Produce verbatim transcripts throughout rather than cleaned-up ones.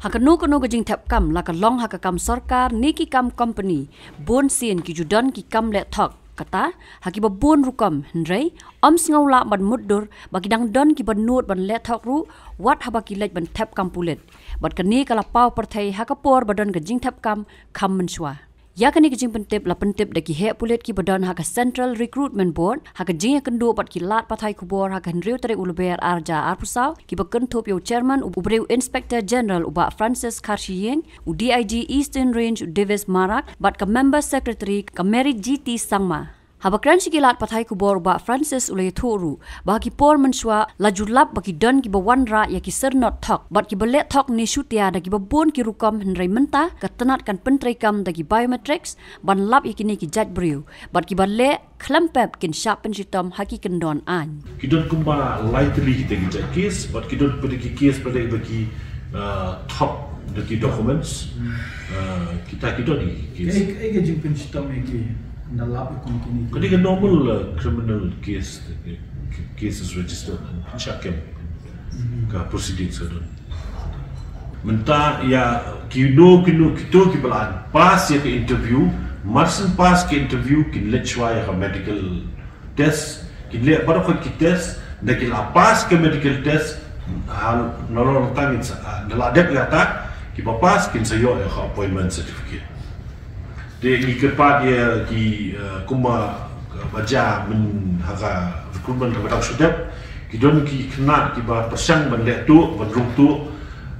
Ha kano kano ka jingthep kam, la ka long ha ka kam sorkar ne ki kam company, bun sien ki ju don ki kam leh thok. Kata, ha kiba bun rukom, hynrei ym sngew lah ban mutdur ba ki dang don kiba nud ban leh thok ruh, wat haba ki leit ban thep kam pulit. Bad kane ka la paw pyrthei ha ka por ba don ka jingthep kam kham mynshuwa. Ïa kane ka jingpyntip la pyntip da ki heh pulit kiba don ha ka Central Recruitment Board ha ka jingïakynduh bad ki lad pathai khubor ha ka hynriew tarik u Lber arhajar arphew saw, kiba kynthup ïa u Chairman, u briew Inspector General, u Bah Francis Kharshiing, u D I G Eastern Range, u Davis Marak, bad ka Member Secretary, ka Mary G T Sangma. Haba kren sha ki lad pathai khubor, u Bah Francis u la ïathuh ruh ba ha ki por mynshuwa la ju lap ba ki don kiba wanrah ïa ki syrnod thok bad kiba leh thok ne shutia da kiba bun ki rukom, hynrei mynta ka tnat kan pyntreikam da ki biometrics ban lap ïa kine ki jait briew, bad kiba leh khlem pep kin shah pynshitom ha ki kyndon aiñ. Ki don kumba lai tylli kita ki jait case, bad ki don pat ki case pat ba ki, uh, thok da ki documents. Uh, kita ki don ki case. Kaei, kaei ka jingpynshitom ïa ki, nda lap ïa kum kine ki. Kane ka normal, uh, criminal case, uh, cases registered, and shah kem ka proceedings ka don. Mynta ïa kino kino kito kiba la pass ïa ka interview, mar shen pass ka interview, kin leit shuwa ïa ka medical test, kin leh baroh ki test, nda ki la pass ka medical test, ha, nalor tang in sa, nda la dep ïa ta, kiba pass kin sa ïoh ïa ka appointment certificate. Te ngi kyrpad ïa ki, eh, kumba, eh, ba jia myn ha ka recruitment kaba dang shu dep, ki don ki khynnah kiba pyrshang ban leh tuh, ban rung tuh.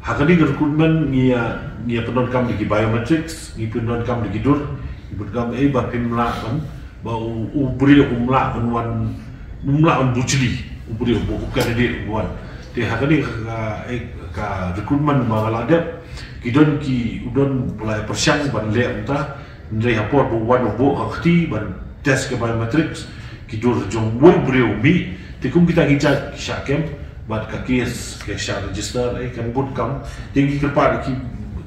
Ha kane ka recruitment ngi ïa, ngi ïa pyndonkam da ki biometrics, ngi pyndonkam da ki dur, ngi pyndonkam ei ba phim lah ban, ba u, u briew um lah ban wan, um lah ban bujli, u briew, u candidate um wan. Te ha kane ka, ka, eh, ka recruitment ba nga la dep, ki don ki, u don ba la pyrshang ban leh mynta, hynrei ha por ba u wan u buh ha ka kti ban test ka biometrics, ki dur jong uwei u briew mih, te kum kita ki jait ki shah kem, bad ka case ka shah register, eh, kan bun kam, te ngi kyrpad ïa ki,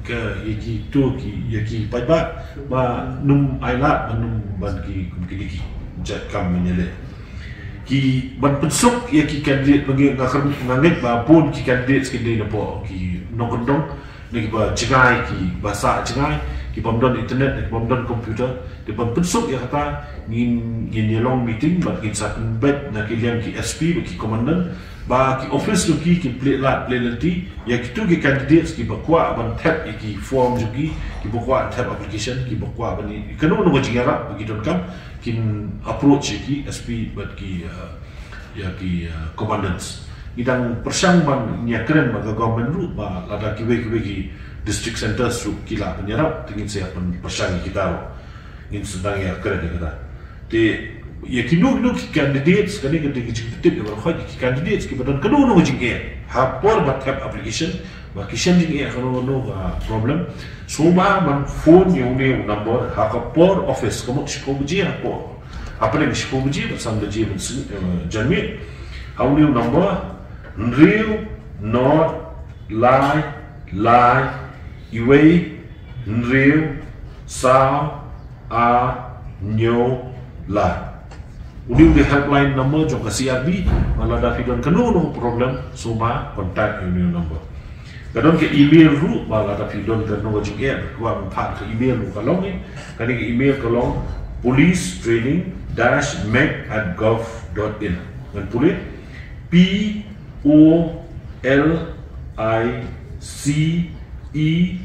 ka, ïa kito ki, ïa ki paidbah, ba nym ailad, ba nym ban ki, kum kine ki jait kam mynne leh. Ki ban pynsuk ïa ki candidate, ba ngi, nga kyrmen, nga ngeit ba bun ki candidate ki dei na pdeng ki nongkyndong, na kiba jngai, kiba sah jngai, ki bym don internet, na ki bym don computer, te ban pynsuk ïa kata, ngin, ngin ïa long meeting, bad ngin sa pynbeit na ki liang ki S P, bad ki commandant, ba ki office jong ki kin plie lad, plie lynti ïa kito ki candidates kiba kwah ban thep ïa ki form jong ki, kiba kwah thep application, kiba kwah ban ïa, kano kano ka jingïarap ba ki donkam, kin approach ïa ki S P bad ki, uh, ïa ki, uh, commandants. Ngi dang pyrshang ban ïakren bad ka government ruh ba lada kiwei kiwei ki district centres ruh ki lah ban ïarap, te ngin sa ïa pyrshang ïa kita ruh. Ngin sa dang ïakren ïa kita. Te ïa kino kino ki candidates, kane ka dei ka jingtip ïa baroh ki candidates kiba don kano kano ka jingeh ha por ba thep application, ba ki shem jingeh kano kano ka problem. Sngewbha ban phone ïa une u number ha ka por office, ka mut shiphew baje ha por. Hapdeng shiphew baje bad san baje mynsngi, eh, janmiet. Ha une u number, hynriew nod lai lai wei hynriew saw ar hynñiew lai. Une u dei helpline number jong ka C R B, ba lada phi don kano kano problem, sngewbha contact ïa une u number. Ka don ka email ruh, ba lada phi don kano ka jingeh, kwah ban phah ka email ruh ka long, eh. Kane ka email ka long police training dash mec at gov dot in. Ngan pule, P O L I C E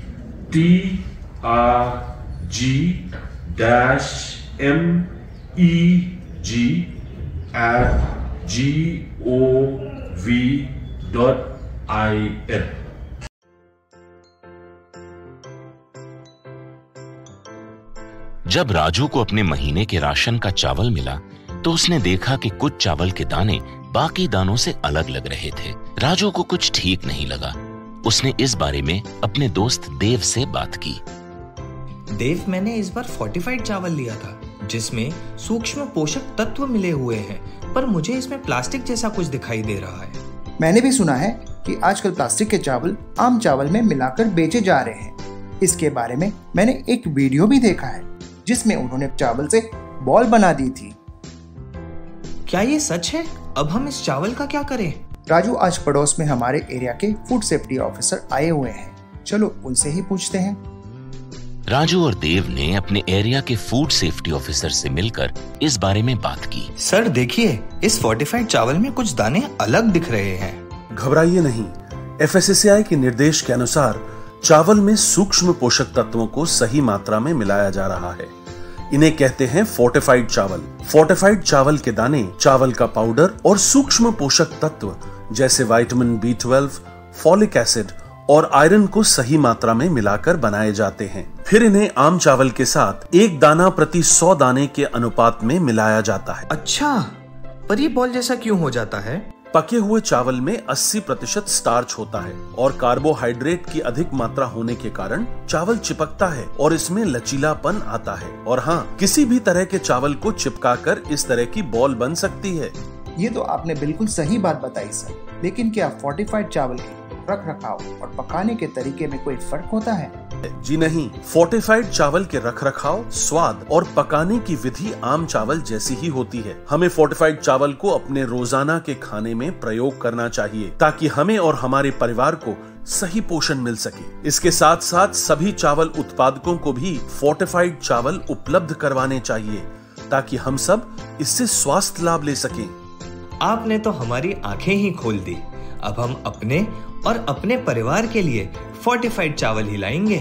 T R G dash M E G at G O V dot I N. जब राजू को अपने महीने के राशन का चावल मिला, तो उसने देखा कि कुछ चावल के दाने बाकी दानों से अलग लग रहे थे। राजू को कुछ ठीक नहीं लगा। उसने इस बारे में अपने दोस्त देव से बात की। देव, मैंने इस बार फोर्टिफाइड चावल लिया था, जिसमें सूक्ष्म पोषक तत्व मिले हुए हैं, पर मुझे इसमें प्लास्टिक जैसा कुछ दिखाई दे रहा है। मैंने भी सुना है कि आजकल प्लास्टिक के चावल आम चावल में मिलाकर बेचे जा रहे हैं। इसके बारे में मैंने एक वीडियो भी देखा है, जिसमें उन्होंने चावल से बॉल बना दी थी। क्या ये सच है? अब हम इस चावल का क्या करें? राजू, आज पड़ोस में हमारे एरिया के फूड सेफ्टी ऑफिसर आए हुए हैं। चलो उनसे ही पूछते हैं। राजू और देव ने अपने एरिया के फूड सेफ्टी ऑफिसर से मिलकर इस बारे में बात की। सर, देखिए, इस फोर्टिफाइड चावल में कुछ दाने अलग दिख रहे हैं। घबराइए नहीं, एफएसएसएआई के निर्देश के अनुसार चावल में सूक्ष्म पोषक तत्वों को सही मात्रा में मिलाया जा रहा है। इन्हें कहते हैं फोर्टिफाइड चावल। फोर्टिफाइड चावल के दाने चावल का पाउडर और सूक्ष्म पोषक तत्व जैसे vitamin B twelve, folic acid और आयरन को सही मात्रा में मिलाकर बनाए जाते हैं। फिर इन्हें आम चावल के साथ एक दाना प्रति सौ दाने के अनुपात में मिलाया जाता है। अच्छा, पर ये बॉल जैसा क्यों हो जाता है? पके हुए चावल में अस्सी प्रतिशत स्टार्च होता है और कार्बोहाइड्रेट की अधिक मात्रा होने के कारण चावल चिपकता है और इसमें लचीलापन आता है। और हाँ, किसी भी तरह के चावल को चिपकाकर इस तरह की बॉल बन सकती है। ये तो आपने बिल्कुल सही बात बताई सर, लेकिन क्या फोर्टिफाइड चावल के रख रखाव और पकाने के तरीके में कोई फर्क होता है? जी नहीं, फोर्टिफाइड चावल के रखरखाव, स्वाद और पकाने की विधि आम चावल जैसी ही होती है। हमें फोर्टिफाइड चावल को अपने रोजाना के खाने में प्रयोग करना चाहिए, ताकि हमें और हमारे परिवार को सही पोषण मिल सके। इसके साथ साथ सभी चावल उत्पादकों को भी फोर्टिफाइड चावल उपलब्ध करवाने चाहिए, ताकि हम सब इससे स्वास्थ्य लाभ ले सकें। आपने तो हमारी आंखें ही खोल दी। अब हम अपने और अपने परिवार के लिए फोर्टिफाइड चावल ही लाएंगे।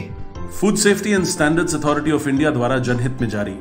Food safety and standards authority of India द्वारा जनहित में जारी।